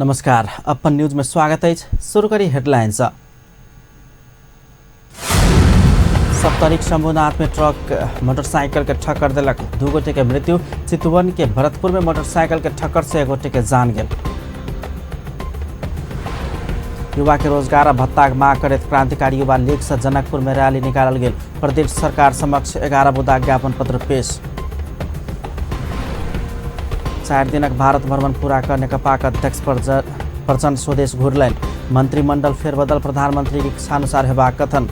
नमस्कार, अपन न्यूज में स्वागत अछि। शुरू करी हेडलाइन से। सप्तरीक शंभुनाथ में ट्रक मोटरसाइकिल के ठक्कर देलक, 2 गोटे के मृत्यु। चितवन के भरतपुर में मोटरसाइकिल के ठक्कर से 1 गोटे के जान गेल। युवा के रोजगार आ भत्ता के मांग करैत क्रांतिकारी युवा लीग से जनकपुर में रैली निकालल गेल। प्रदेश सरकार समक्ष 11 बुदा ज्ञापन पत्र पेश। 4 दिनक भारत भ्रमण पूरा कर नेकपाक अध्यक्ष प्रचण्ड स्वदेश घुरलनि। मंत्रिमंडल फेरबदल प्रधानमंत्री के इच्छानुसार हेबाक कथन।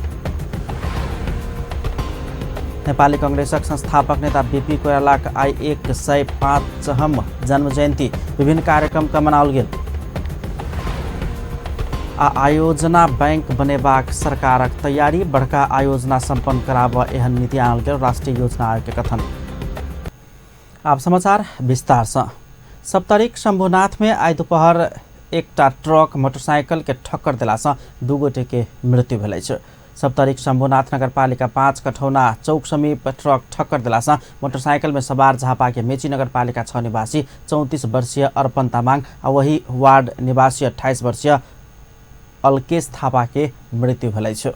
नेपाली कांग्रेसक संस्थापक नेता बीपी कोइरालाक आइ 105वां जन्म जयंती विभिन्न कार्यक्रम क मनाओल गेल। आ आयोजना बैंक बनेबाक सरकारक तैयारी, बड़का आयोजना संपन्न कराबऽ एहन नीति आनल गेल राष्ट्रीय योजना आयोग के कथन। आब समाचार विस्तार से। सप्तरीक शंभुनाथ में आइ दोपहर एकटा ट्रक मोटरसाइकिल के ठक्कर देला से 2 गोटे के मृत्यु भेल अछि। सप्तरीक शंभुनाथ नगरपालिका 5 कठौना चौक समीप ट्रक ठक्कर देला से मोटरसाइकिल में सवार झापा के मेची नगरपालिका 6 निवासी 34 वर्षीय अर्पण तामाङ आ वही वार्ड निवासी 28 वर्षीय अलकेश थापा के मृत्यु भेल अछि।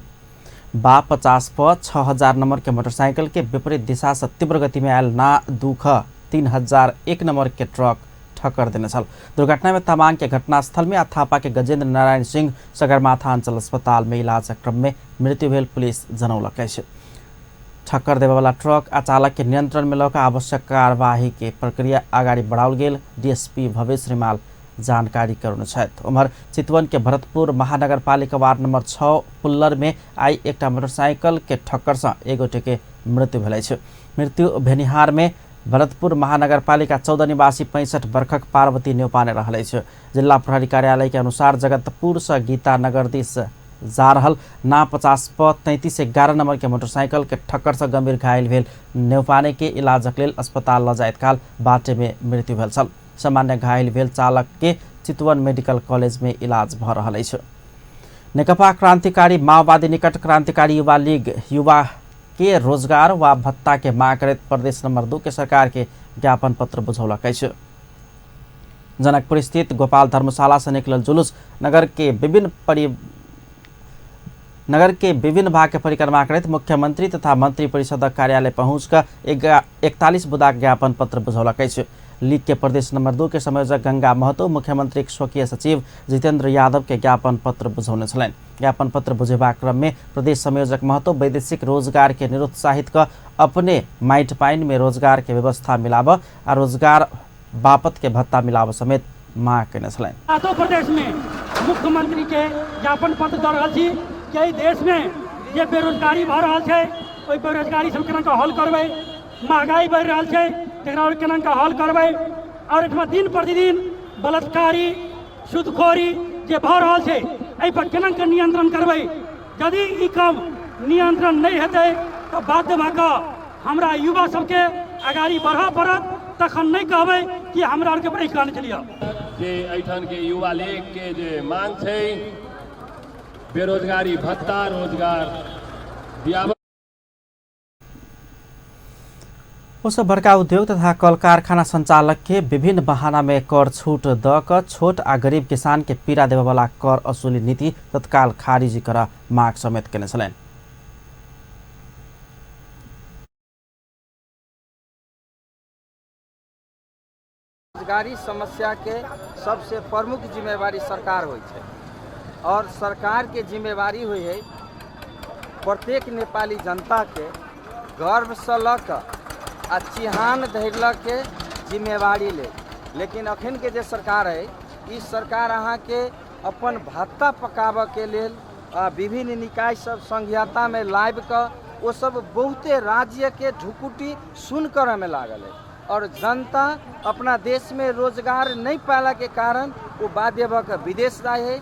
बा 50 प 6000 नंबर के मोटरसाइकिल के विपरीत दिशा से तीव्र गति में आयल ना 2 ख 3001 नंबर के ट्रक ठक्कर देने छल। दुर्घटना में तामाङ के घटनास्थल में आ थापा के गजेंद्र नारायण सिंह सगरमाथा अंचल अस्पताल में इलाज क्रम में मृत्यु भेल पुलिस जनौलक अछि। ठक्कर देबयवला ट्रक आ चालक के नियंत्रण में लऽ कऽ आवश्यक कार्यवाही के प्रक्रिया अगाडि बढ़ाओल गेल डीएसपी भवेश रिमाल जानकारी करौने छथि। उम्हर चितवन के भरतपुर महानगरपालिका वार्ड नंबर 6 पुल्लर में आइ एकटा मोटरसाइकिल के ठक्कर से 1 गोटे के मृत्यु भेल अछि। मृत्यु भेनिहार में भरतपुर महानगरपालिका 14 निवासी 65 वर्षक पार्वती न्यौपाने रहल अछि। जिला प्रहरी कार्यालय के अनुसार जगतपुर से गीता नगर दिस जा रहल ना 50 प 3311 नंबर के मोटरसाइकिल के ठक्कर से गंभीर घायल भेल न्यौपाने के इलाजक लेल अस्पताल ल जाइत काल बाटे में मृत्यु भेल छल। सामान्य घायल भेल चालक के चितवन मेडिकल कॉलेज में इलाज भ रहल अछि। नेकपा क्रांतिकारी माओवादी निकट क्रांतिकारी युवा लीग युवा के रोजगार व भत्ता के मांग करैत प्रदेश नंबर 2 के सरकार के ज्ञापन पत्र बुझौलक अछि। जनकपुर स्थित गोपाल धर्मशाला से निकलल जुलूस नगर के विभिन्न भाग के परिक्रमा करैत मुख्यमंत्री तथा मंत्री परिषदक कार्यालय पहुँच कऽ 41 बुदा ज्ञापन पत्र बुझौलक अछि। लीग के प्रदेश नंबर 2 के संयोजक गंगा महतो मुख्यमंत्री के स्वकीय सचिव जितेंद्र यादव के ज्ञापन पत्र बुझौने छलनि। ज्ञापन पत्र बुझेबाक क्रम में प्रदेश संयोजक महतो वैदेशिक रोजगार के निरुत्साहित कऽ अपने माटि पानि में रोजगार के व्यवस्था मिलाबऽ आ रोजगार बापत के भत्ता मिलाबऽ समेत मांग केने छलनि। सातों प्रदेश में मुख्यमंत्री के ज्ञापन पत्र दऽ रहल छी कि एहि देश में जे बेरोजगारी भऽ रहल छै ओहि बेरोजगारी सब केना कऽ हल करबै, महगाई बढ़ि रहल छै तकरा केना कऽ हल करबै, और एहिठमा दिन प्रतिदिन बलात्कारी सूदखोरी जे भऽ रहल छै एहि पर केना कऽ नियंत्रण करबै। यदि ई काम नियंत्रण नहि हेतै तऽ बाध्य भऽ कऽ हमरा युवा सबके अगाड़ी बढ़ऽ पड़त, तखन नहि कहबै कि हमरा आरके एहि कारण छलियै। जे एहिठाम के युवा लीग के जे मांग छै बेरोजगारी भत्ता रोजगार दियाबऽ। ओ सब बड़का उद्योग तथा कल कारखाना संचालक के विभिन्न बहाना में कर छूट द क छोट आ गरीब किसान के पीड़ा देबयवला कर वसूली नीति तत्काल खारिज कर मांग समेत केने छलनि। बेरोजगारी समस्या के सबसे प्रमुख जिम्मेवारी सरकार होइ छै और सरकार के जिम्मेवारी होइ है प्रत्येक नेपाली जनता के गर्व से लऽ कऽ आ चिहान धरि लऽ के जिम्मेवारी ले। लेकिन अखन के जे सरकार है ई सरकार अहाँके अपन भत्ता पकाबऽ के लेल विभिन्न निकाय सब संघीयता में लाबि कऽ ओ सब बहुते राज्य के ढुकुटी सुन करऽ में लागल है और जनता अपना देश में रोजगार नहीं पाला के कारण वो बाध्य भऽ कऽ विदेश जाइ है,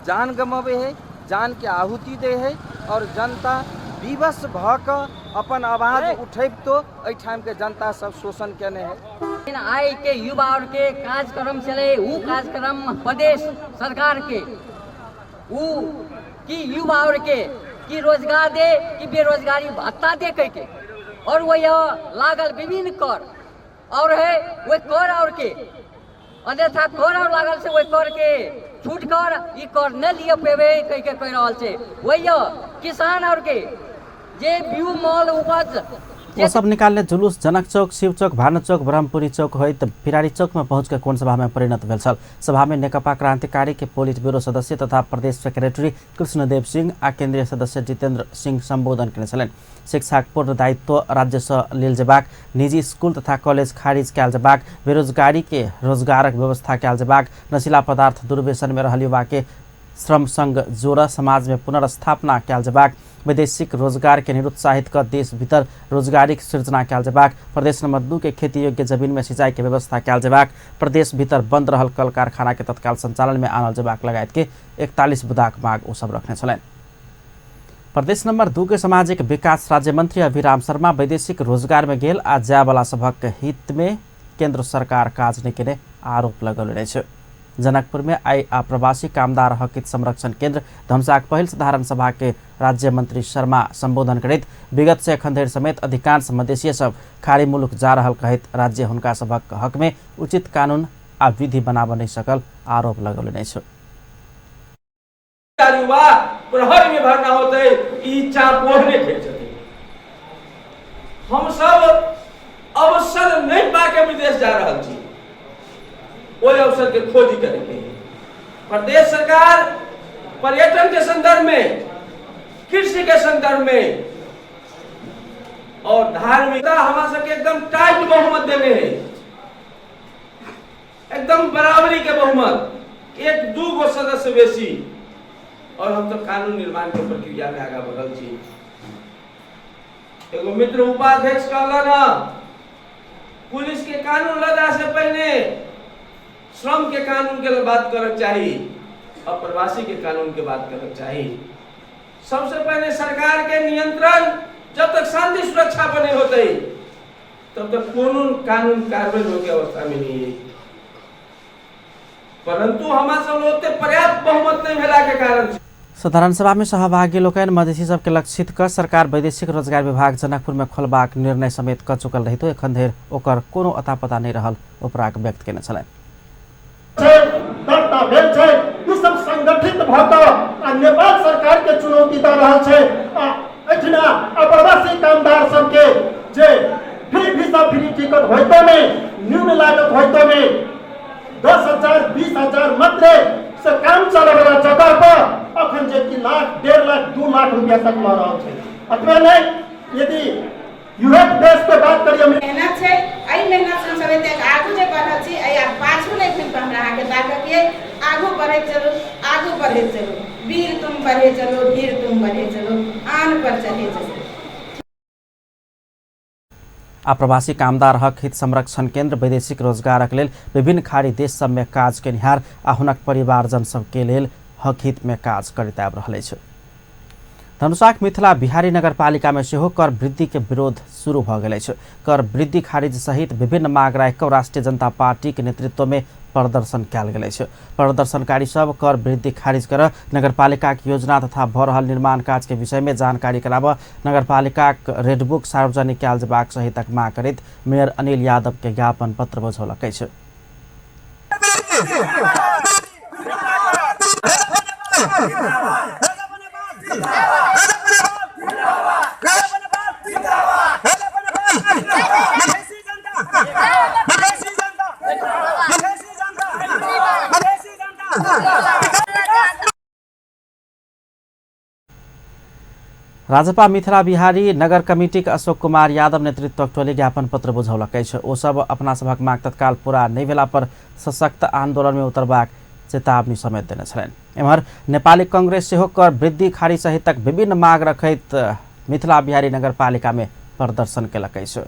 जान गमाबै है, जान के आहुति दै है और जनता विवश भऽ कऽ अपन आवाज उठैबतो एहिठाम के जनता सब शोषण केने है। लेकिन आइ के युवा और के कार्यक्रम छलै, उ कार्यक्रम प्रदेश सरकार के उ कि युवा और के कि रोजगार दे कि बेरोजगारी भत्ता दे कह के, और वह लागल विभिन्न कर और है वह कर और के अन्यथा कर और लागल छै, ओहि कर के छूट कर, ई कर नहि लिअ पेबै कहि के कहि रहल छै। वही किसान और के जे बीउ मल उपज ओ सब निकालने जुलूस जनक चौक, शिव चौक, भानु चौक, ब्रह्मपुरी चौक होइत पिरारी चौक में पहुँच के कोण सभा में परिणत भेल छल। सभा में नेकपा क्रांतिकारी के पोलिट ब्यूरो सदस्य तथा प्रदेश सेक्रेटरी कृष्णदेव सिंह आ केंद्रीय सदस्य जितेंद्र सिंह संबोधन केने छलनि। शिक्षाक पूर्ण दायित्व राज्य से लेल जेबाक, निजी स्कूल तथा कॉलेज खारिज कयल जेबाक, बेरोजगारी के रोजगारक व्यवस्था कयल जेबाक, नशीला पदार्थ दुर्व्यसन में रहल युवा के श्रम संग जोड़ समाज में पुनर्स्थापना कयल जेबाक, वैदेशिक रोजगार के निरुत्साहित क देश भीतर रोजगारीक सृजना कयल जेबाक, प्रदेश नंबर 2 के खेती योग्य जमीन में सिंचाई के व्यवस्था कयल जेबाक, प्रदेश भीतर बंद रहल कल कारखाना के तत्काल संचालन में आनल जेबाक लगायत के 41 बुदाक माग ओ सब रखने छलनि। प्रदेश नंबर 2 के सामाजिक विकास राज्य मंत्री अभिराम शर्मा वैदेशिक रोजगार में गेल आ जायवाला सभक हित में केंद्र सरकार काज नहि केने आरोप लगौने अछि। जनकपुर में आई आप्रवासी कामदार हक हित संरक्षण केंद्र धमसाक पहिल साधारण सभा के राज्य मंत्री शर्मा संबोधन करैत विगत से एखन धरि समेत अधिकांश मधेसीय सब खाड़ी मुलुक जा रहल कहैत राज्य हुनका सभक हक में उचित कानून आ विधि बनाब नहि सकल आरोप लगौने अछि। युवा प्रहरी में भर्ना होते ई चाप ओहने खेल छथिन। हम सब अवसर नहीं पाके विदेश जा रहल छी, ओहि अवसर के खोजी करे के प्रदेश सरकार पर्यटन के संदर्भ में, कृषि के संदर्भ में और धार्मिकता हमारा सबके एकदम टाइट बहुमत देने है, एकदम बराबरी के बहुमत, 1-2 गो सदस्य बेसी, और हम तो कानून निर्माण के प्रक्रिया में आगा बढ़ल छी। एगो मित्र उपाध्यक्ष कहला ना, पुलिस के कानून लदा से पहले श्रम के कानून के बात करक चाही, अप्रवासी के कानून के बात करक चाही। सबसे पहले सरकार के नियंत्रण जब तक शांति सुरक्षा पर नहीं होते तब तक कोनो कानून कार्रवाई होके अवस्था में नहीं है। परंतु हमारा सब लोग पर्याप्त बहुमत नहीं भेला के कारण साधारण सभा में सहभागी लोकनि मधेसी सबके लक्षित क सरकार वैदेशिक रोजगार विभाग जनकपुर में खोलबाक निर्णय समेत क चुकल रहितो एखन धरि ओकर कोनो अता पता नहीं रहल उपराग व्यक्त केने छलनि। दर्ता भेल छै, ई सब संगठित भ क आ नेपाल सरकार के चुनौती द रहल छै आ एहिठिना अप्रवासी कामदार सबके जे फ्री वीसा फ्री टिकट होइतो में, न्यून लागत होइतो में 10,000 20,000 मात्रे से काम चलैवला जगह पर अखन जे कि लाख 1.5 लाख 2 लाख रुपया तक लऽ रहल छै। अतबे नहि, यदि यूरोप देश के बात करिए, मेहनत छै, एहि मेहनत से हमसब एतेक आगू जे बढ़ल छी, एहि आब पाछू नहि घुमि कऽ हमरा अहाँके ताकत ये, आगू बढ़ैत चलू, आगू बढ़ैत चलू, वीर तुम बढ़े चलो, धीर तुम बढ़े चलो, आन पर चढ़े चलो। आप्रवासी कामदार हक हित संरक्षण केंद्र वैदेशिक रोजगारक लेल विभिन्न खाड़ी देश सब में काज केनिहार आ हुनक परिवारजन सबके लेल हक हित में काज करैत आबि रहल अछि। धनुषाक मिथिला बिहारी नगरपालिका में सेहो कर वृद्धि के विरोध शुरू भ गेल अछि। कर वृद्धि खारिज सहित विभिन्न माग राखि कऽ राष्ट्रीय जनता पार्टी के नेतृत्व में प्रदर्शन कयल गेल अछि। प्रदर्शनकारी सब कर वृद्धि खारिज कर नगरपालिकाक योजना तथा भ रहल निर्माण काज के विषय में जानकारी कराबऽ, नगरपालिकाक रेडबुक सार्वजनिक कयल जेबाक सहितक माग करैत मेयर अनिल यादव के ज्ञापन पत्र बुझौलक अछि। राजपा मिथिला बिहारी नगर कमिटीक अशोक कुमार यादव नेतृत्वक टोली ज्ञापन पत्र बुझौलक अछि। ओ सब अपना सभक माग तत्काल पूरा नहि भेला पर सशक्त आंदोलन में उतरबाक चेतावनी समेत देने छलनि। एम्हर नेपाली कांग्रेस सेहो कर वृद्धि खारिज सहितक विभिन्न माग रखैत मिथिला बिहारी नगरपालिका में प्रदर्शन केलक अछि।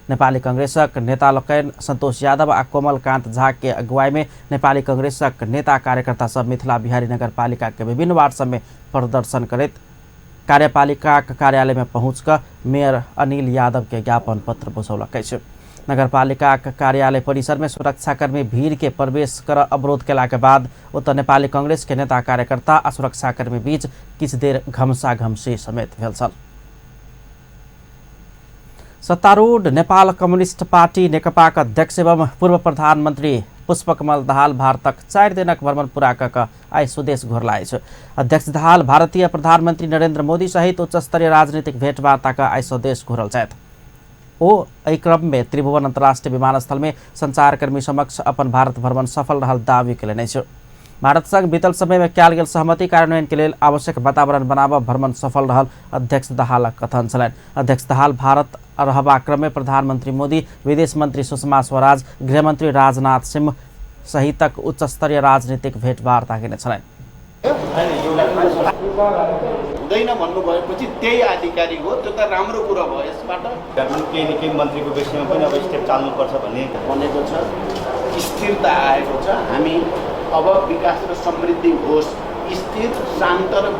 नेपाली कांग्रेसक नेता लोकनि संतोष यादव आ कोमलकांत झा के अगुवाई में नेपाली कांग्रेसक नेता कार्यकर्ता सब मिथिला बिहारी नगरपालिका के विभिन्न वार्ड सब में प्रदर्शन करैत कार्यपालिका कार्यालय में पहुँच कऽ मेयर अनिल यादव के ज्ञापन पत्र बुझौलक अछि। नगरपालिका कार्यालय परिसर में सुरक्षाकर्मी भीड़ के प्रवेश कर अवरोध केला के बाद ओतऽ नेपाली कांग्रेस के नेता कार्यकर्ता आ सुरक्षाकर्मी बीच किछु देर घमसा-घमसी समेत भेल छल। सत्तारूढ़ नेपाल कम्युनिस्ट पार्टी नेकपाक अध्यक्ष एवं पूर्व प्रधानमंत्री पुष्पकमल दाहाल भारतक 4 दिनक भ्रमण पूरा क आइ स्वदेश घुरला अछि। अध्यक्ष दाहाल भारतीय प्रधानमंत्री नरेंद्र मोदी सहित उच्च स्तरीय राजनीतिक भेंटवार्ता क आइ स्वदेश घुरल छथि। ओ एहि क्रम में त्रिभुवन अंतर्राष्ट्रीय विमानस्थल में संचारकर्मी समक्ष अपन भारत भ्रमण सफल रहल दावी कयलनि अछि। भारत संग बीतल समय में कयल गेल सहमति कार्यान्वयन के लेल आवश्यक वातावरण बनाबऽ भ्रमण सफल रहल अध्यक्ष दाहालक कथन छलनि। अध्यक्ष दाहाल भारत रहबाक क्रम में प्रधानमंत्री मोदी, विदेश मंत्री सुषमा स्वराज, गृहमंत्री राजनाथ सिंह सहितक उच्च स्तरीय राजनीतिक भेंटवार्ता केने छलनि। हुँदैन भन्नुभएपछि त्यही आधिकारिक हो, त्यो त राम्रो कुरा भयो। यसबाट केही न केही मन्त्रीको विषयमा पनि अब स्टेप चाल्नुपर्छ भन्ने बनेको छ, स्थिरता आएको छ। हामी अब विकास र समृद्धि होस्, स्थिर शान्त र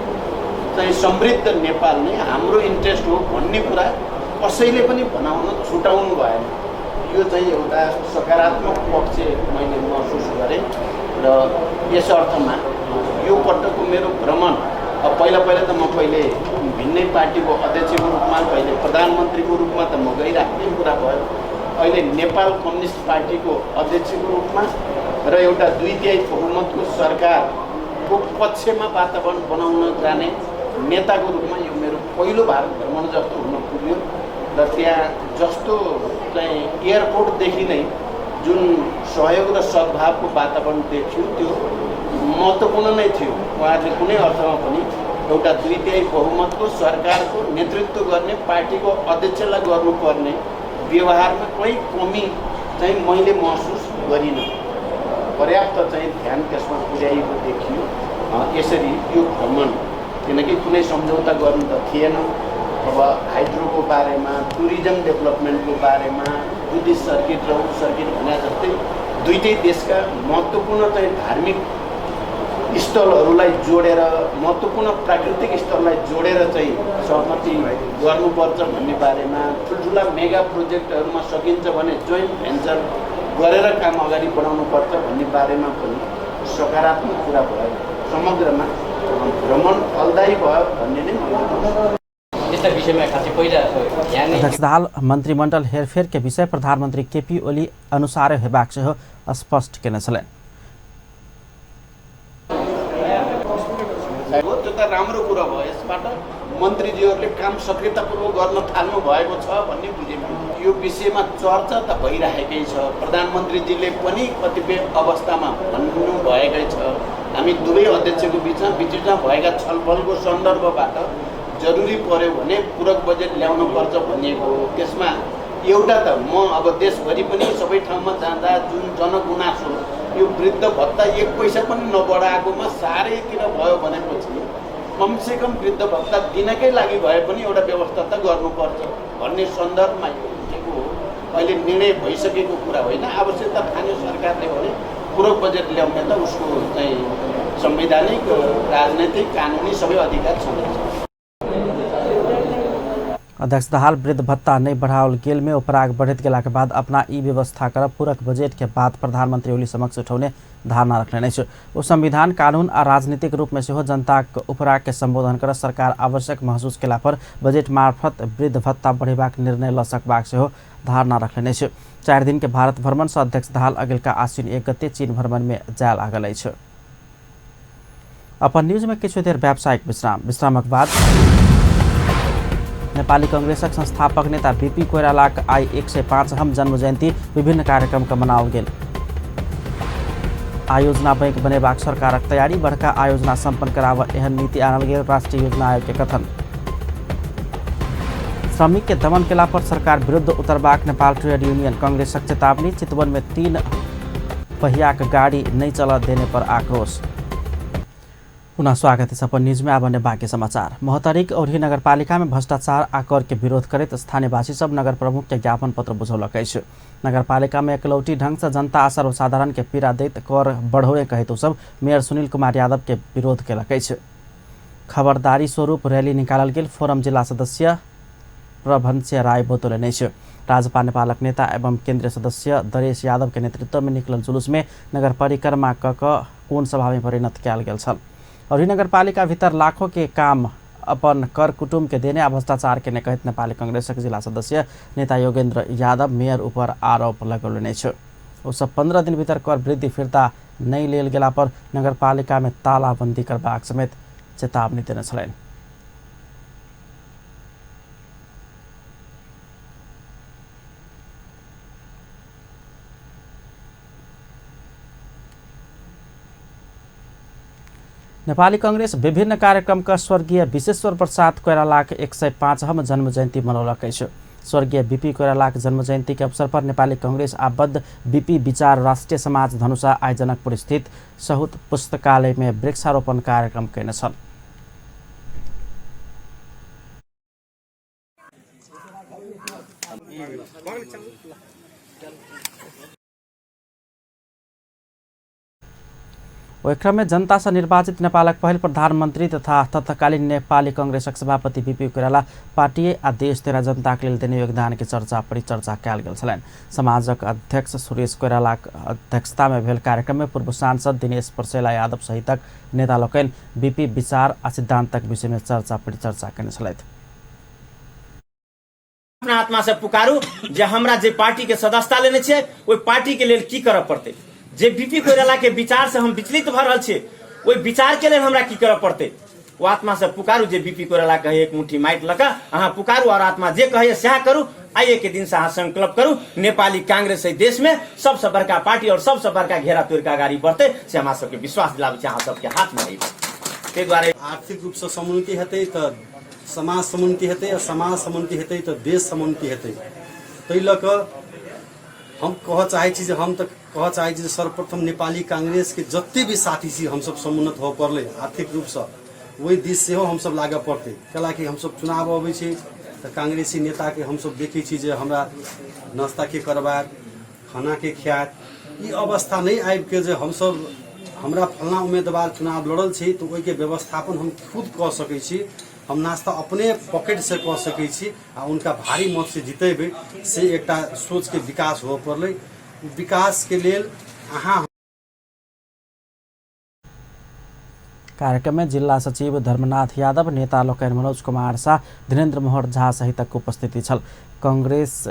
चाहिँ समृद्ध नेपाल नै हाम्रो इन्ट्रेस्ट हो भन्ने कुरा कसैले पनि बनाउन छुटाउनु भएन। यो चाहिँ एउटा सकारात्मक पक्ष मैले महसुस गरेँ र यस अर्थमा यो पटकको मेरो भ्रमण, अब पहिला पहिला त म पहिले भिन्नै पार्टीको अध्यक्षको रूपमा, कहिले प्रधानमन्त्रीको रूपमा त म गइराख्ने कुरा भयो। अहिले नेपाल कम्युनिस्ट पार्टीको अध्यक्षको रूपमा र एउटा 2/3 बहुमतको सरकारको पक्षमा वातावरण बनाउन जाने नेताको रूपमा यो मेरो पहिलो भारत भ्रमण जस्तो हुन पुग्यो। र त्यहाँ जस्तो चाहिँ एयरपोर्टदेखि नै जुन सहयोग र सद्भावको वातावरण देखियो त्यो महत्त्वपूर्ण नै थियो। उहाँहरूले कुनै अर्थमा पनि एउटा 2/3 बहुमतको सरकारको नेतृत्व गर्ने पार्टीको अध्यक्षलाई गर्नुपर्ने व्यवहारमा कोही कमी चाहिँ मैले महसुस गरिनँ। पर्याप्त चाहिँ ध्यान त्यसमा पुर्याएको देखियो। यसरी यो भ्रमण, किनकि कुनै सम्झौता गर्नु त थिएन। अब हाइड्रोको बारेमा, टुरिज्म डेभलपमेन्टको बारेमा, बुद्धिस्ट सर्किट र ऊ सर्किट भने जस्तै दुईटै देशका महत्त्वपूर्ण चाहिँ धार्मिक स्थलहरूलाई जोडेर, महत्त्वपूर्ण प्राकृतिक स्थललाई जोडेर चाहिँ सहमति गर्नुपर्छ भन्ने बारेमा, ठुल्ठुला मेगा प्रोजेक्टहरूमा सकिन्छ भने जोइन्ट भेन्चर गरेर काम अगाडि बढाउनुपर्छ भन्ने बारेमा पनि सकारात्मक कुरा भयो। समग्रमा भ्रमण फलदायी भयो भन्ने नै मैले। यस्ता विषयमा खासै पहिला ध्यान। अध्यक्ष दाहाल मन्त्रीमण्डल हेरफेर के विषय प्रधानमन्त्री केपी ओली अनुसार हेबाक सेहो स्पष्ट केने छलनि। हो, त्यो त राम्रो कुरा भयो। यसबाट मन्त्रीजीहरूले काम सक्रियतापूर्वक गर्न थाल्नु भएको छ भन्ने बुझेँ। यो विषयमा चर्चा त भइरहेकै छ, प्रधानमन्त्रीजीले पनि कतिपय अवस्थामा भन्नुभएकै छ। हामी दुवै अध्यक्षको बिचमा बिचमा भएका छलफलको सन्दर्भबाट जरुरी पर्यो भने पूरक बजेट ल्याउनुपर्छ भनिएको हो। त्यसमा एउटा त म अब देशभरि पनि सबै ठाउँमा जाँदा जुन जनगुनासो, यो वृद्ध भत्ता 1 पैसा पनि नबढाएकोमा सारैतिर भयो भनेपछि कमसेकम वृद्ध भत्ता दिनकै लागि भए पनि एउटा व्यवस्था त गर्नुपर्छ भन्ने सन्दर्भमा यो उठेको हो। अहिले निर्णय भइसकेको कुरा होइन। आवश्यकता ठान्यो सरकारले भने पूरक बजेट ल्याउने त उसको चाहिँ संवैधानिक, राजनैतिक, कानुनी सबै अधिकार छँदैछ। अध्यक्ष दाहाल वृद्ध भत्ता नहि बढ़ाओल गेल में उपराग बढ़ैत गेलाक बाद अपना ई व्यवस्था करब पूरक बजेट के बाद प्रधानमंत्री ओली समक्ष उठौने धारणा रखने अछि। ओ संविधान, कानून आ राजनीतिक रूप में सेहो जनताक उपराग के संबोधन कर सरकार आवश्यक महसूस केला पर बजेट मार्फत वृद्ध भत्ता बढ़ेबाक निर्णय ल सकबाक सेहो धारणा रखने अछि। 4 दिन के भारत भ्रमण से अध्यक्ष दाहाल अगिलका आश्विन 1 गते चीन भ्रमण में जाय लागल अछि। अपन न्यूज में किछु देर व्यावसायिक विश्राम, विश्रामक बाद नेपाली कांग्रेसक संस्थापक नेता बीपी कोइरालाक आइ 105वां जन्म जयन्ती विभिन्न कार्यक्रम के मनाओल गेल। आयोजना बैंक बनेबाक सरकारक तैयारी, बड़का आयोजना सम्पन्न कराबऽ एहन नीति आनल गेल राष्ट्रीय योजना आयोग के कथन। श्रमिक के दमन केला पर सरकार विरुद्ध उतरबाक नेपाल ट्रेड यूनियन कांग्रेसक चेतावनी। चितवन में 3 पहियाक गाड़ी नहीं चलऽ देने पर आक्रोश। पुनः स्वागत है अपन न्यूज में। आब बाँकी समाचार। महोत्तरीक औरही नगरपालिका में भ्रष्टाचार आ कर के विरोध करैत स्थानीयवासी सब नगर प्रमुख के ज्ञापन पत्र बुझौलक अछि। नगरपालिका में एकलौटी ढंग से जनता आ सर्वसाधारण के पीड़ा दैत कर बढ़ौने कहैत सब मेयर सुनील कुमार यादव के विरोध केलक अछि। खबरदारी स्वरूप रैली निकालल गेल फोरम जिला सदस्य प्रभंस्य राय बतौलनि अछि। राजपा नेपालक नेता एवं केंद्रीय सदस्य दरेश यादव के नेतृत्व में निकलल जुलूस में नगर परिक्रमा क कोण सभा में परिणत कयल गेल छल। और नगरपालिका भीतर लाखों के काम अपन कर कुटुम्ब के देने आ भ्रष्टाचार के कहैत नेपाली कांग्रेसक जिला सदस्य नेता योगेन्द्र यादव मेयर ऊपर आरोप लगौलनि अछि। ओ सब 15 दिन भीतर कर वृद्धि फिर्ता नहि लेल गेला पर नगरपालिका में तालाबंदी करबाक समेत चेतावनी देने छलनि। नेपाली कांग्रेस विभिन्न कार्यक्रमका स्वर्गीय विश्वेश्वर प्रसाद कोइरालाक 105वां जन्म जयन्ती मनौलक अछि। स्वर्गीय बीपी कोइरालाक जन्म जयन्ती के अवसर पर नेपाली कांग्रेस आबद्ध बीपी विचार राष्ट्रिय समाज धनुषा आइ जनकपुर स्थित सहुत पुस्तकालय में वृक्षारोपण कार्यक्रम कयने छल। ओहि क्रम में जनता से निर्वाचित नेपालक पहिल प्रधानमंत्री तथा तत्कालीन नेपाली कांग्रेसक सभापति बीपी कोइराला पार्टी आ देश तेरा जनता के लेल देने योगदान के चर्चा परिचर्चा कयल गेल छलनि। समाजक अध्यक्ष सुरेश कोइरालाक अध्यक्षता में भेल कार्यक्रम में पूर्व सांसद दिनेश परसेला यादव सहितक नेता लोकनि बीपी विचार आ सिद्धांतक विषय में चर्चा परिचर्चा कयने छलथि। अपना आत्मा से पुकारू जे हमरा जे पार्टी के सदस्यता लेने छियै ओहि पार्टी के लेल की करऽ पड़तै, जे बीपी कोइराला के विचार से हम विचलित भऽ रहल छियै ओहि विचार के लेल हमरा की करऽ पड़तै। ओ आत्मा से पुकारू जे बीपी कोइराला कहे एक मुट्ठी माटि लऽ कऽ अहाँ पुकारू और आत्मा जे कहैए सएह करू। आइए के दिन से अहाँ संकल्प करू नेपाली कांग्रेस एहि देश में सबसे बड़का पार्टी और सबसे बड़का घेरा तोड़ि कऽ अगाडि बढ़तै, से हमरा सबके विश्वास दिलाबै छै, अहाँ सबके हाथ में अइ। ताहि दुआरे आर्थिक रूप से समुन्नति हेतै तऽ समाज समुन्नति हेतै आ समाज समुन्नति हेतै तऽ देश समुन्नति हेतै। ताहि लऽ कऽ हम कहऽ चाहै छी जे हम तऽ कहऽ चाहै छी जे सर्वप्रथम नेपाली कांग्रेसके जते भी साथी छी हमसब समुन्नत होबऽ पड़लै आर्थिक रूपसँ, ओहि दिस सेहो हमसब लागऽ पड़तै। कैलाकि हमसब चुनाव अबै छै तऽ कांग्रेसी नेताके हमसब देखै छी जे हमरा नाश्ता के करबायत, खाना के खियायत। ई अवस्था नहि आबिके जे हमसब हमरा फल्लाँ उम्मीदवार चुनाव लड़ल छी तऽ ओहिके व्यवस्थापन हम खुद कऽ सकै छी, हम नाश्ता अपने पॉकेटसँ कऽ सकै छी आ उनका भारी मतसँ जितेबै, से एकटा सोचके विकास होबऽ पड़लै। विकासके लेल अहाँ कार्यक्रम में जिला सचिव धर्मनाथ यादव, नेता लोकनि मनोज कुमार शाह, धीरेन्द्र मोहर झा सहितक उपस्थिति छल। कांग्रेस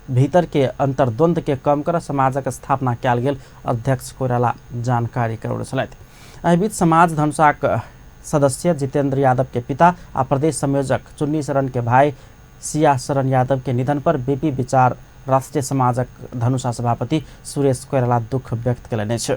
भीतर के अंतर्द्वंद के कम कर समाजक स्थापना कयल गेल अध्यक्ष कोइराला जानकारी करौने छलथि। एहि बीच समाज धनुषाक सदस्य जितेंद्र यादव के पिता आ प्रदेश संयोजक चुन्नी शरण के भाई सिया शरण यादव के निधन पर बीपी विचार राष्ट्रीय समाजक धनुषा सभापति सुरेश कोइराला दुख व्यक्त कयलनि अछि।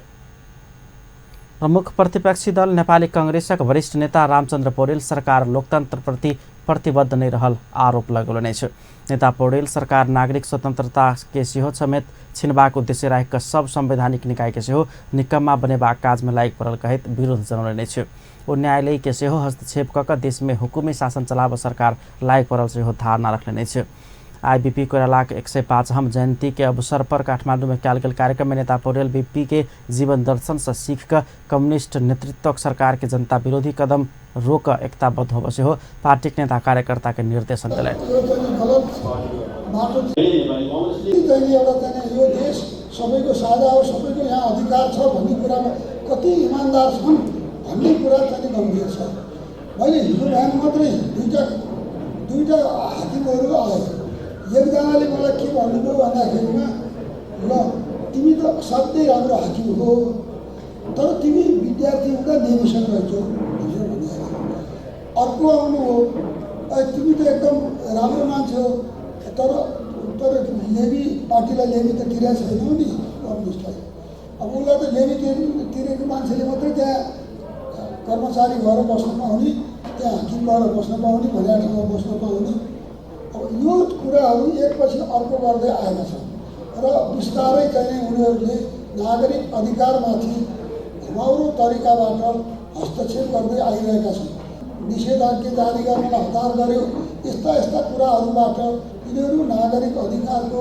प्रमुख प्रतिपक्षी दल नेपाली कांग्रेसक वरिष्ठ नेता रामचंद्र पौडेल सरकार लोकतंत्र प्रति प्रतिबद्ध नहि रहल आरोप लगौलनि अछि। नेता पौडेल सरकार नागरिक स्वतंत्रता के सेहो समेत छिनबाक उद्देश्य राखि कऽ सब संवैधानिक निकाय के सेहो निकम्मा बनेबाक काज में लागि पड़ल कहैत विरोध जनौलनि अछि। ओ न्यायालय के सेहो हस्तक्षेप कऽ कऽ देश में हुकुमी शासन चलाबऽ सरकार लागि पड़ल सेहो धारणा रखलनि अछि। आईबीपी कोइरालाक 105वां जयंती के अवसर पर काठमांडू में कयल गेल कार्यक्रम में नेता पौडेल बीपी के जीवन दर्शन से सीख कऽ कम्युनिस्ट नेतृत्वक सरकार के जनता विरोधी कदम रोक एकताबद्ध होबऽ सेहो पार्टीक नेता कार्यकर्ता के निर्देशन देलनि। यो देश सबैको साझा हो, सबैको यहाँ अधिकार छ भन्ने कुरामा कति इमान्दार छन् भन्ने कुरा चाहिँ गम्भीर छ। मैले हिजो बिहान मात्रै दुईटा हाकिमहरू आए। एकजनाले मलाई के भन्नुभयो भन्दाखेरिमा, ल तिमी त असाध्यै राम्रो हाकिम हो, तर तिमी विद्यार्थी हुँदा नेभिसन रहेछौ भनेर भन्नुभयो। अर्को आउनुभयो, तिमी त एकदम राम्रो मान्छे हो, तर तर लेबी पार्टीलाई लेबी त तिरेको छैनौ नि कम्युनिस्टलाई। अब उसलाई त लेबी तिरेको मान्छेले मात्रै त्यहाँ कर्मचारी भएर बस्न पाउने, त्यहाँ हाकिम भएर बस्न पाउने, भनेको ठाउँमा बस्न पाउने। अब यो कुराहरू एकपछि अर्को गर्दै आएका छन् र बिस्तारै चाहिँ उनीहरूले नागरिक अधिकारमाथि घुमाउरो तरिकाबाट हस्तक्षेप गर्दै आइरहेका छन्। निषेधाज्ञा जारी गर्नलाई हतार गर्यो। यस्ता यस्ता कुराहरूबाट यिनीहरू नागरिक अधिकारको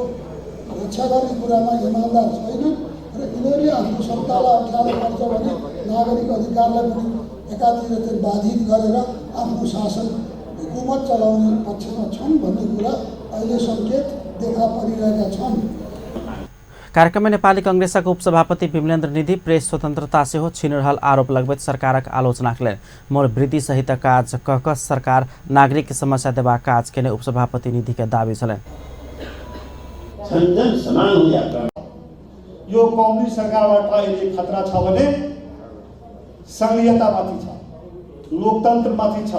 रक्षा गर्ने कुरामा इमान्दार छैनन् र यिनीहरूले आफ्नो सत्तालाई अप्ठ्यारो पर्छ भने नागरिक अधिकारलाई पनि एकातिर चाहिँ बाधित गरेर आफ्नो शासन हुकुमत चलाउने पक्षमा छन् भन्ने कुरा अहिले सङ्केत देखा परिरहेका छन्। कार्यक्रममा नेपाली कांग्रेसका उपसभापति विमलेन्द्र निधि प्रेस स्वतन्त्रता सेहो छिन रहल आरोप लगबैत सरकारक आलोचना कयलनि। मोल वृद्धि सहित काज क क सरकार नागरिक समस्या देबाक काज केने उपसभापति निधि के दावी छलनि। यो कम्युनिस्ट सरकारबाट अहिले खतरा छ भने संघीयतामाथि छ, लोकतन्त्रमाथि छ,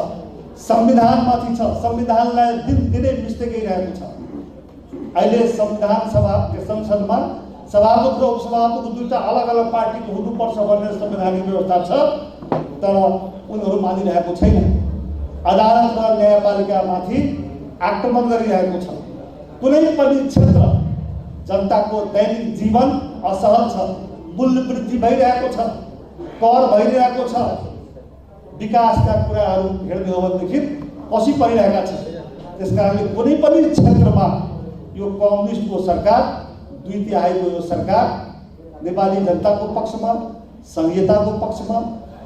संविधानमाथि छ। संविधानलाई दिनदिनै मिच्दै गइरहेको छ। अहिले संविधान सभा संसदमा सभामुख र उपसभामुख दुईटा अलग अलग पार्टीको हुनुपर्छ भन्ने संवैधानिक व्यवस्था छ, तर उनीहरू मानिरहेको छैन। अदालत र न्यायपालिकामाथि आक्रमण गरिरहेको छ। कुनै पनि क्षेत्र जनताको दैनिक जीवन असहज छ, मूल्य वृद्धि भइरहेको छ, कर भइरहेको छ, विकासका कुराहरू हेर्ने हो भनेदेखि पछि परिरहेका छन्। त्यस कारणले कुनै पनि क्षेत्रमा यो कम्युनिस्टको सरकार, दुई तिहाईको यो सरकार नेपाली जनताको पक्षमा, संघीयताको पक्षमा,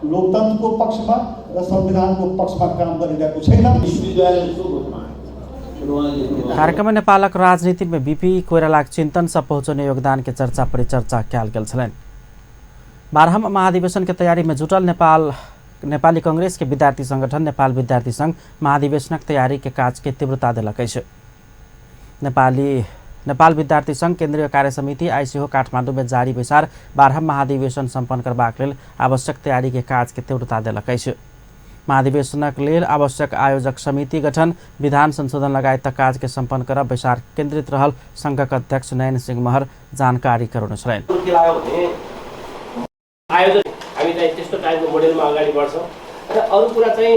लोकतन्त्रको पक्षमा र संविधानको पक्षमा काम गरिरहेको छैन। कार्यक्रम में नेपालक राजनीति में बीपी कोइरालाक चिंतन से पहुँचने योगदान के चर्चा परिचर्चा कयल गेल छलनि। 12वां महाधिवेशन के तैयारी में जुटल नेपाली कांग्रेस के विद्यार्थी संगठन नेपाल विद्यार्थी संघ महाधिवेशनक तैयारी के काज के तीव्रता देलक अछि। नेपाल विद्यार्थी संघ केंद्रीय कार्य समिति आइ सेहो काठमाडौँ में जारी बैसार 12वां महाधिवेशन सम्पन्न करबाक लेल आवश्यक तैयारी के काज के तीव्रता देलक अछि। महाधिवेशनक लेल आवश्यक आयोजक समिति गठन, विधान संशोधन लगायतक काज के सम्पन्न करब बैसार केंद्रित रहल संघक अध्यक्ष नयन सिंह महर जानकारी करौने छलनि। आयोजक हामी चाहिँ त्यस्तो टाइपको मोडेलमा अगाडि बढ्छौँ र अरू कुरा चाहिँ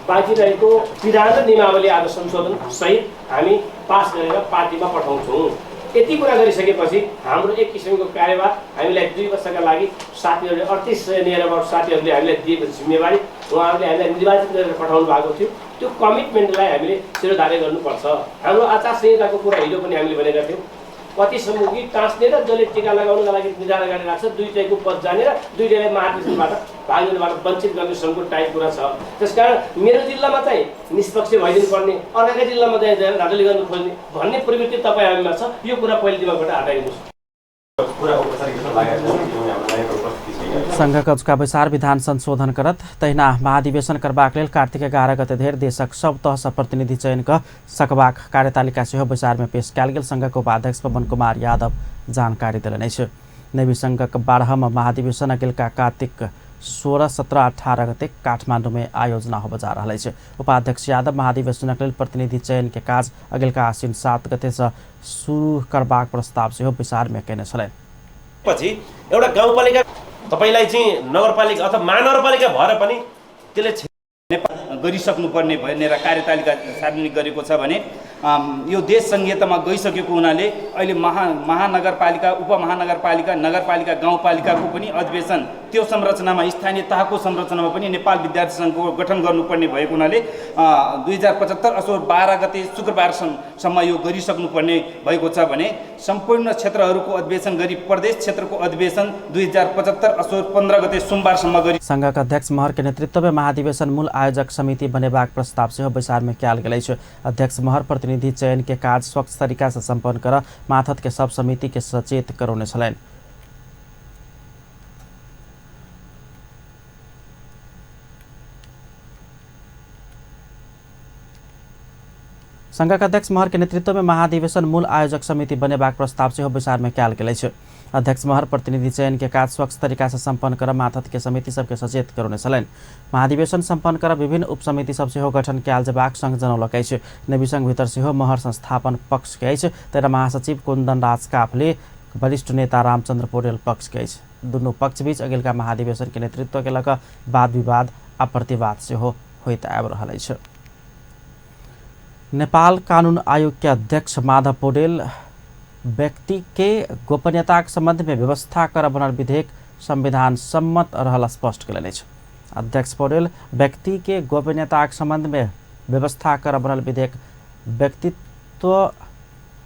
बाँकी रहेको विधान र नियमावली आज संशोधन सहित हामी पास गरेर पार्टीमा पठाउँछौँ। यति कुरा गरिसकेपछि हाम्रो एक किसिमको कार्यभार हामीलाई 2 वर्षका लागि साथीहरूले 38 नियर साथीहरूले हामीलाई दिएको जिम्मेवारी, उहाँहरूले हामीलाई निर्वाचित गरेर पठाउनु भएको थियो, त्यो कमिटमेन्टलाई हामीले शिरोधार्य गर्नुपर्छ। हाम्रो आचार संहिताको कुरा हिजो पनि हामीले भनेका थियौँ। कति सम्मुखी टाँस्ने र जसले टिका लगाउनका लागि निधार अगाडि राख्छ दुईटैको पद जाने र दुईटैलाई महाधिवेशनबाट भाग लिनबाट वञ्चित गर्ने सङ्घको टाइप कुरा छ। त्यसकारण मेरो जिल्लामा चाहिँ निष्पक्ष भइदिनु पर्ने, अर्काकै जिल्लामा चाहिँ धाँधली गर्नु खोज्ने भन्ने प्रवृत्ति तपाईँ हामीमा छ। यो कुरा पहिले दिमागबाट हटाइदिनुहोस्। संघक अजुका बैसार विधान संशोधन करत तहिना महाधिवेशन करबाक लेल कार्तिक 11 गते धरि देशक सब तहसँ प्रतिनिधि चयन क सकबाक कार्यतालिका सेहो बैसार में पेश कयल गेल संघक उपाध्यक्ष पवन कुमार यादव जानकारी देलनि अछि। नेवी संघक 12वां महाधिवेशन अगिलका कार्तिक 16, 17, 18 गते काठमाडौँ में आयोजना होबय जा रहल अछि। उपाध्यक्ष यादव महाधिवेशनक लेल प्रतिनिधि चयन के काज अगिलका आश्विन 7 गते से शुरू करबाक प्रस्ताव सेहो बैसार में कयने छलनि। पछि एउटा गाउँपालिका तपाईलाई चाहिँ नगरपालिका अथवा महानगरपालिका भएर पनि त्यसले गरिसक्नुपर्ने भनेर कार्यतालिका सार्वजनिक गरेको छ भने यो देश संघीयतामा गइसकेको हुनाले अहिले महानगरपालिका, उपमहानगरपालिका, नगरपालिका, गाउँपालिकाको पनि अधिवेशन त्यो संरचनामा स्थानीय तहको संरचनामा पनि नेपाल विद्यार्थी सङ्घको गठन गर्नुपर्ने भएको हुनाले 2075 असोज 12 गते शुक्रबारसम्म यो गरिसक्नुपर्ने भएको छ भने सम्पूर्ण क्षेत्रहरूको अधिवेशन गरी प्रदेश क्षेत्रको अधिवेशन 2075 असोज 15 गते सोमबारसम्म गरी संघक अध्यक्ष महर के नेतृत्व में महाधिवेशन मूल आयोजक समिति बनेबाक प्रस्ताव सेहो बैसार में कयल गेल अछि। अध्यक्ष महर प्रतिनिधि चयन के काज स्वच्छ तरीका से सम्पन्न कर माथत के सब समिति के सचेत करौने छलनि। संघक अध्यक्ष महर के नेतृत्व में महाधिवेशन मूल आयोजक समिति बनेबाक प्रस्ताव सेहो बैसार में कयल गेल अछि। अध्यक्ष महर प्रतिनिधि चयन के काज स्वच्छ तरीका से सम्पन्न कर माथत के समिति सबके सचेत करौने छलनि। महाधिवेशन सम्पन्न कर विभिन्न उपसमिति सब सेहो गठन कयल जेबाक संघ जनौलक अछि। नेवी संघ भीतर सेहो महर संस्थापन पक्ष के अछि तहिना महासचिव कुन्दन राज काफले वरिष्ठ नेता रामचंद्र पौडेल पक्ष के अछि। दुनू पक्ष बीच अगिलका महाधिवेशन के नेतृत्व के लऽ कऽ वाद विवाद आ प्रतिवाद सेहो होइत आबि रहल अछि। नेपाल कानून आयोग के अध्यक्ष माधव पौडेल व्यक्ति के गोपनीयता के संबंध में व्यवस्था कर बनल विधेयक संविधान सम्मत रहल स्पष्ट कयलनि अछि। अध्यक्ष पौडेल व्यक्ति के गोपनीयता के संबंध में व्यवस्था कर बनल विधेयक व्यक्तित्व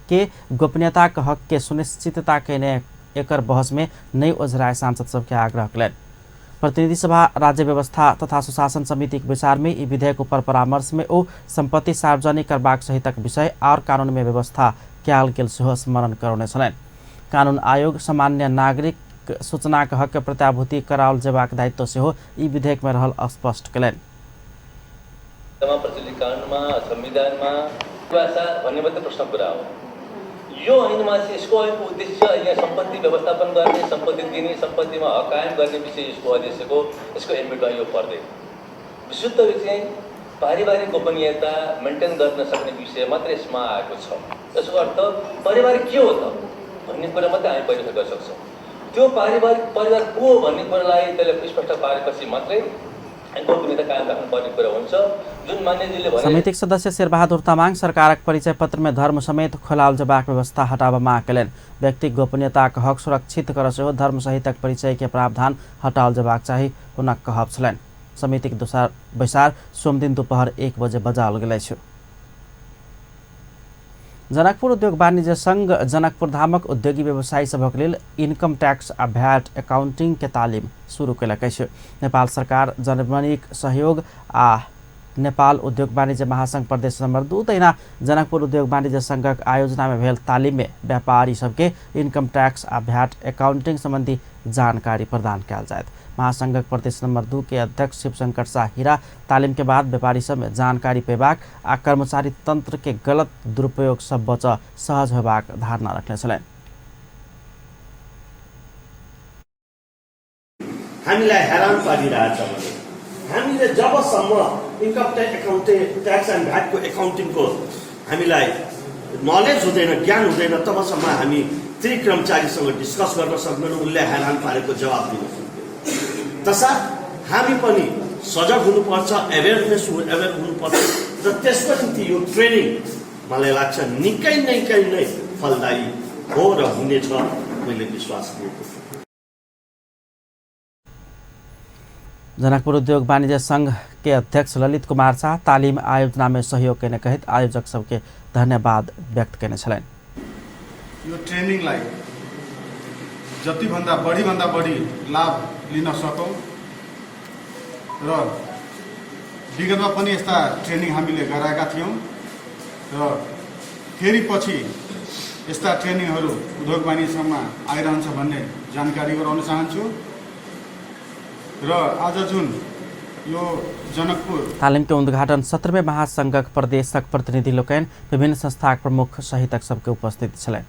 के गोपनीयता के हक के सुनिश्चितता केने एकर बहस में नहि ओझराए सांसद सबके आग्रह कयलनि। प्रतिनिधि सभा राज्य व्यवस्था तथा सुशासन समिति के बैसार में ई विधेयक ऊपर परामर्श में ओ संपत्ति सार्वजनिक करबाक सहितक विषय और कानून में व्यवस्था कयल गेल सेहो स्मरण करौने छलनि। कानून आयोग सामान्य नागरिक सूचनाक हक के प्रत्याभूति कराओल जेबाक दायित्व सेहो ई विधेयक में रहल स्पष्ट कयलनि। प्रचलित कानुनमा संविधानमा भाषा भन्ने मात्रै प्रश्न कुरा हो। यो ऐनमा चाहिँ यसको ऐनको उद्देश्य यहाँ सम्पत्ति व्यवस्थापन गर्ने, सम्पत्ति दिने, सम्पत्तिमा हक कायम गर्ने विषय यसको उद्देश्यको यसको एम्बिटमा यो पर्दैन। विशुद्ध चाहिँ पारिवारिक गोपनीयता मेन्टेन गर्न सक्ने विषय मात्रै यसमा आएको छ। यसको अर्थ परिवार के हो त भन्ने कुरा मात्रै हामी परिभाषा गर्न सक्छौँ। त्यो पारिवारिक परिवार को हो भन्ने कुरालाई त्यसले स्पष्ट पारेपछि मात्रै गोपनीयता कायम राख्नुपर्ने कुरा हुन्छ। जुन मान्यजीले भने समितिक सदस्य शेरबहादुर तामाङ सरकारक परिचय पत्र में धर्म समेत खोलाओल जेबाक व्यवस्था हटाबऽ माग कयलनि। व्यक्तिक गोपनीयताक हक सुरक्षित करऽ सेहो धर्म सहितक परिचय के प्रावधान हटाओल जेबाक चाही हुनक कहब छलनि। समितिक दोसर बैसार सोमदिन दोपहर 1 बजे बजाओल गेल अछि। जनकपुर उद्योग वाणिज्य संघ जनकपुर धामक उद्योगी व्यवसायी सभक लेल इनकम टैक्स आ भैट एकाउंटिंग के तालिम शुरू कयलक अछि। नेपाल सरकार जर्मनीक सहयोग आ नेपाल उद्योग वाणिज्य महासंघ प्रदेश नंबर 2 तहिना जनकपुर उद्योग वाणिज्य संघक आयोजना में भेल तालिम में व्यापारी सबके इनकम टैक्स आ भैट एकाउंटिंग संबंधी जानकारी प्रदान कयल जायत। महासंघक प्रदेश नंबर 2 के अध्यक्ष शिवशंकर शाह हीरा तालिम के बाद व्यापारी सब में जानकारी पेबाक आ कर्मचारी तंत्र के गलत दुरुपयोग सब बचऽ सहज होबाक धारणा रखने छलनि। हामीलाई हैरान पारिरहेछ भने हामीले जबसम्म इन्कम ट्याक्स एन्ड भ्याटको एकाउन्टिङको हामीलाई नलेज हुँदैन, ज्ञान हुँदैन, तबसम्म हामी ती कर्मचारीसँग डिस्कस गर्न सक्दैनौँ, उसले हैरान पारेको जवाब दिन सक्दैनौँ। तसर्थ हामी पनि सजग हुनुपर्छ, अवेयरनेस अवेयर हुनुपर्छ र त्यसको निम्ति यो ट्रेनिङ मलाई लाग्छ निकै निकै नै फलदायी हो र हुनेछ, मैले विश्वास लिएको छु। जनकपुर उद्योग वाणिज्य संघ के अध्यक्ष ललित कुमार शाह तालिम आयोजना में सहयोग केने कहैत आयोजक सबके धन्यवाद व्यक्त केने छलनि। यो ट्रेनिङलाई जतिभन्दा बढीभन्दा बढी लाभ लिन सकौँ र विगतमा पनि यस्ता ट्रेनिङ हामीले गराएका थियौँ र फेरि पछि यस्ता ट्रेनिङहरू उद्योग वाणिज्य सङ्घमा आइरहन्छ भन्ने जानकारी गराउन चाहन्छु। र आज जुन यो जनकपुर तालिम के उद्घाटन सत्र में महासंघक प्रदेशक प्रतिनिधि लोकनि विभिन्न संस्थाक प्रमुख सहितक सबके उपस्थित छलनि।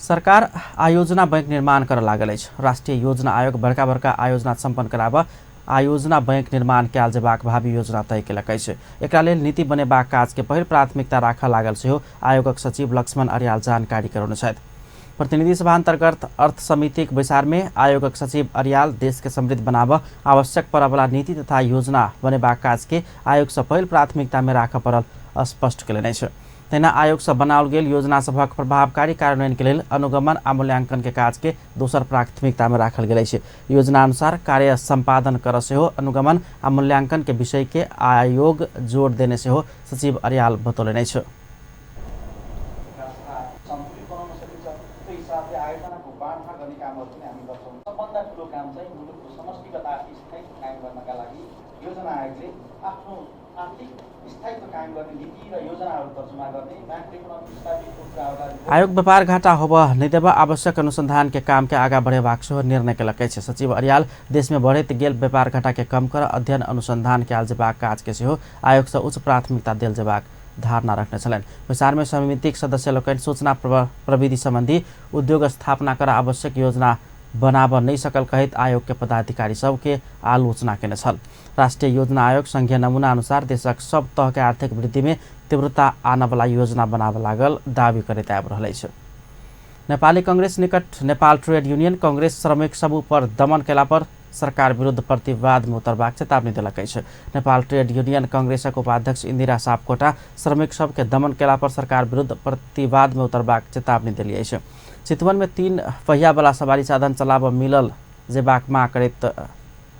सरकार आयोजना बैंक निर्माण करऽ लागल अछि। राष्ट्रीय योजना आयोग बड़का बड़का आयोजना सम्पन्न कराबऽ आयोजना बैंक निर्माण कयल जेबाक भावी योजना तय केलक अछि। एकरा लेल नीति बनेबाक काज के पहिल प्राथमिकता राखऽ लागल सेहो आयोगक सचिव लक्ष्मण अर्याल जानकारी करौने छथि। प्रतिनिधि सभा अंतर्गत अर्थ समितिक बैसार में आयोगक सचिव अर्याल देश के समृद्ध बनाबऽ आवश्यक पड़ऽवला नीति तथा योजना बनेबाक काज के आयोग से पहिल प्राथमिकता में राखऽ पड़ल स्पष्ट कयलनि अछि। तहिना आयोग से बनाओल गेल योजना सभक प्रभावकारी कार्यान्वयन के लेल अनुगमन आ मूल्यांकन के काज के दोसर प्राथमिकता में राखल गेल अछि। योजना अनुसार कार्य सम्पादन करऽ सेहो अनुगमन आ मूल्यांकन के विषय के आयोग जोड़ देने सेहो सचिव अर्याल बतौलनि अछि। आयोग व्यापार घाटा होबऽ नहि देबऽ आवश्यक अनुसंधान के काम के आगा बढ़ेबाक सेहो निर्णय केलक अछि। सचिव अर्याल देश में बढ़ैत गेल व्यापार घाटा के कम कर अध्ययन अनुसंधान कयल जेबाक काज के सेहो आयोग से उच्च प्राथमिकता देल जेबाक धारणा रखने छलनि। बैसार में समितिक सदस्य लोकनि सूचना प्रविधि संबंधी उद्योग स्थापना कर आवश्यक योजना बनाबऽ नहि सकल कहैत आयोग के पदाधिकारी सबके आलोचना केने छल। राष्ट्रीय योजना आयोग संघीय नमूना अनुसार देशक सब तह के आर्थिक वृद्धि में तीव्रता आनवला योजना बनाबऽ लागल दावी करैत आबि रहल अछि। नेपाली कांग्रेस निकट नेपाल ट्रेड यूनियन कांग्रेस श्रमिक समूह पर दमन केला पर सरकार विरुद्ध प्रतिवाद में उतरबाक चेतावनी देलक अछि। नेपाल ट्रेड यूनियन कांग्रेसक उपाध्यक्ष इंदिरा सापकोटा श्रमिक सबके दमन केला पर सरकार विरुद्ध प्रतिवाद में उतरबाक चेतावनी देली अछि। चितवन में 3 पहियावला सवारी साधन चलाबऽ मिलल जेबाक माग करैत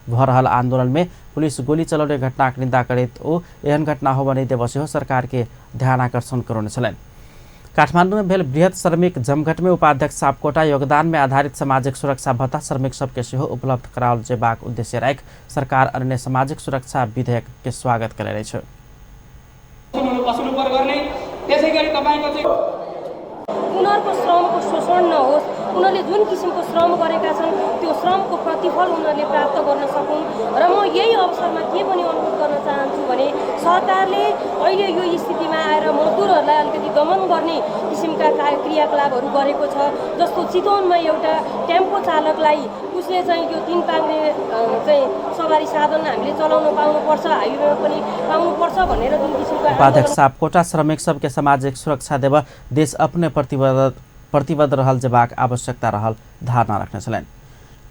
भऽ रहल आंदोलन में पुलिस गोली चलौने घटनाक निंदा करैत ओ एहन घटना होबऽ नहि देबऽ सेहो सरकार के ध्यानाकर्षण करौने छलनि। काठमांडू में भेल बृहत श्रमिक जमघट में उपाध्यक्ष सापकोटा योगदान में आधारित सामाजिक सुरक्षा भत्ता श्रमिक सबके सेहो उपलब्ध कराओल जेबाक उद्देश्य राखि सरकार अन्य सामाजिक सुरक्षा विधेयक के स्वागत कयलनि अछि। उनीहरूको श्रमको शोषण नहोस्, उनीहरूले जुन किसिमको श्रम गरेका छन् त्यो श्रमको प्रतिफल उनीहरूले प्राप्त गर्न सकुन्। र म यही अवसरमा के पनि अनुरोध गर्न चाहन्छु भने सरकारले अहिले यो स्थितिमा आएर मजदुरहरूलाई अलिकति प्रतिगमन गर्ने किसिमका क्रियाकलापहरू गरेको छ। जस्तो चितवनमा एउटा टेम्पो चालकलाई उसले चाहिँ यो तीन पाङ्रे चाहिँ सवारी साधन हामीले चलाउन पाउनुपर्छ, हाइवेमा पनि पाउनुपर्छ भनेर जुन किसिमको उपाध्यक्ष सापकोटा श्रमिक सबके सामाजिक सुरक्षा देव देश अपने प्रतिबद्ध रहल जेबाक आवश्यकता रहल धारणा रखने छलनि।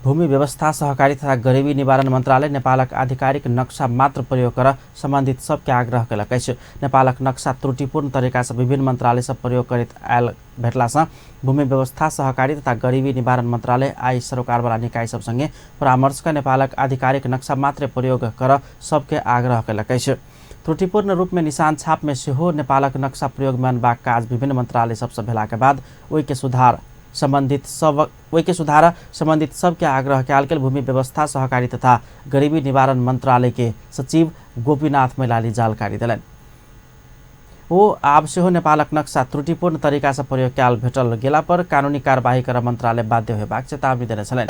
भूमि व्यवस्था सहकारी तथा गरिबी निवारण मन्त्रालय नेपालक आधिकारिक नक्सा मात्र प्रयोग कर सम्बन्धित सबके आग्रह केलक अछि। नेपालक नक्सा त्रुटिपूर्ण तरीका से विभिन्न मन्त्रालय सब प्रयोग करैत आयल भेटलासँ भूमि व्यवस्था सहकारी तथा गरिबी निवारण मन्त्रालय आइ सरोकारवाला निकाय सब सँगे परामर्श क नेपालक आधिकारिक नक्सा मात्र प्रयोग कर सबके आग्रह केलक अछि। त्रुटिपूर्ण रूप में निशान छाप में सेहो नेपालक नक्सा प्रयोग में अनबाक काज विभिन्न मन्त्रालय सबसँ भेलाके बाद ओहिके सुधार सम्बन्धित सबके आग्रह कयल गेल भूमि व्यवस्था सहकारी तथा गरीबी निवारण मंत्रालय के सचिव गोपीनाथ मैलाली जानकारी देलनि। ओ आब सेहो नेपालक नक्सा त्रुटिपूर्ण तरीका से प्रयोग कयल भेटल गेला पर कानूनी कार्यवाही कर मंत्रालय बाध्य होयबाक चेतावनी देने छलनि।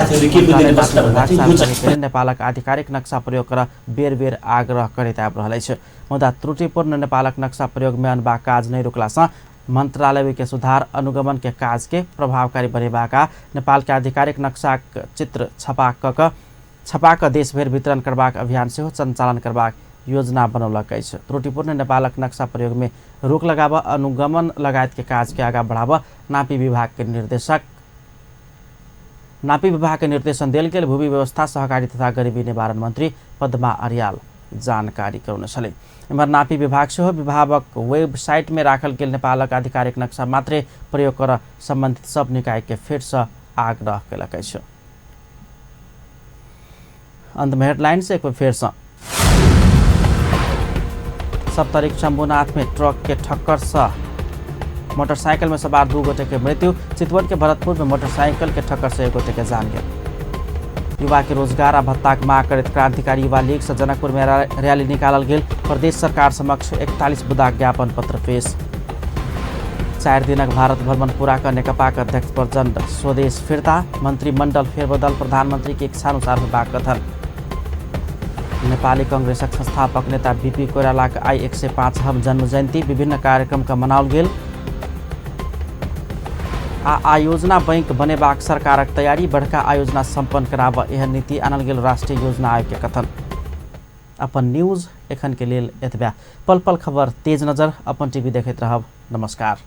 नेपालक आधिकारिक नक्सा प्रयोग कर बेर बेर आग्रह करैत आबि रहल अछि, मुदा त्रुटिपूर्ण नेपालक नक्सा प्रयोग में अनबाक काज नहि रोकला मंत्रालय के सुधार अनुगमन के काज के प्रभावकारी बनेबाक नेपाल के आधिकारिक नक्साक चित्र छपा क देशभरि वितरण करबाक अभियान सेहो संचालन करबाक योजना बनौलक अछि। त्रुटिपूर्ण नेपालक नक्सा प्रयोग में रोक लगाब अनुगमन लगायत के काज के आगा बढ़ाब नापी विभाग के निर्देशन देल गेल भूमि व्यवस्था सहकारी तथा गरीबी निवारण मंत्री पद्मा अर्याल जानकारी करौने छलै। एम्हर नापी विभाग सेहो विभागक वेबसाइट में राखल गेल नेपालक आधिकारिक नक्सा मात्रै प्रयोग कर सम्बन्धित सब निकाय के फेरसँ आग्रह केलक अछि। अंत में हेडलाइन से एक बेर फेरसँ। सप्तरीक शंभुनाथ में ट्रक के ठक्कर से मोटरसाइकिल में सवार 2 गोटे के मृत्यु। चितवन के भरतपुर में मोटरसाइकिल के ठक्कर से 1 गोटे के जान गेल। युवा के रोजगार आ भत्ताक माग करैत क्रांतिकारी युवा लीग से जनकपुर में रैली निकालल गेल। प्रदेश सरकार समक्ष 41 बुदाक ज्ञापन पत्र पेश। 4 दिनक भारत भ्रमण पूरा क नेकपाक अध्यक्ष प्रचण्ड स्वदेश फिर्ता। मंत्रिमंडल फेरबदल प्रधानमंत्री के इच्छानुसार होबाक कथन। नेपाली कांग्रेसक संस्थापक नेता बीपी कोइरालाक आइ 105वां जन्म जयंती विभिन्न कार्यक्रम क मनाओल गेल। आ आयोजना बैंक बनेबाक सरकारक तैयारी, बड़का आयोजना सम्पन्न कराब एहन नीति आनल गेल राष्ट्रीय योजना आयोग के कथन। अपन न्यूज एखन के लेल एतबे। पल पल खबर तेज नजर अपन टीवी देखैत रहब। नमस्कार।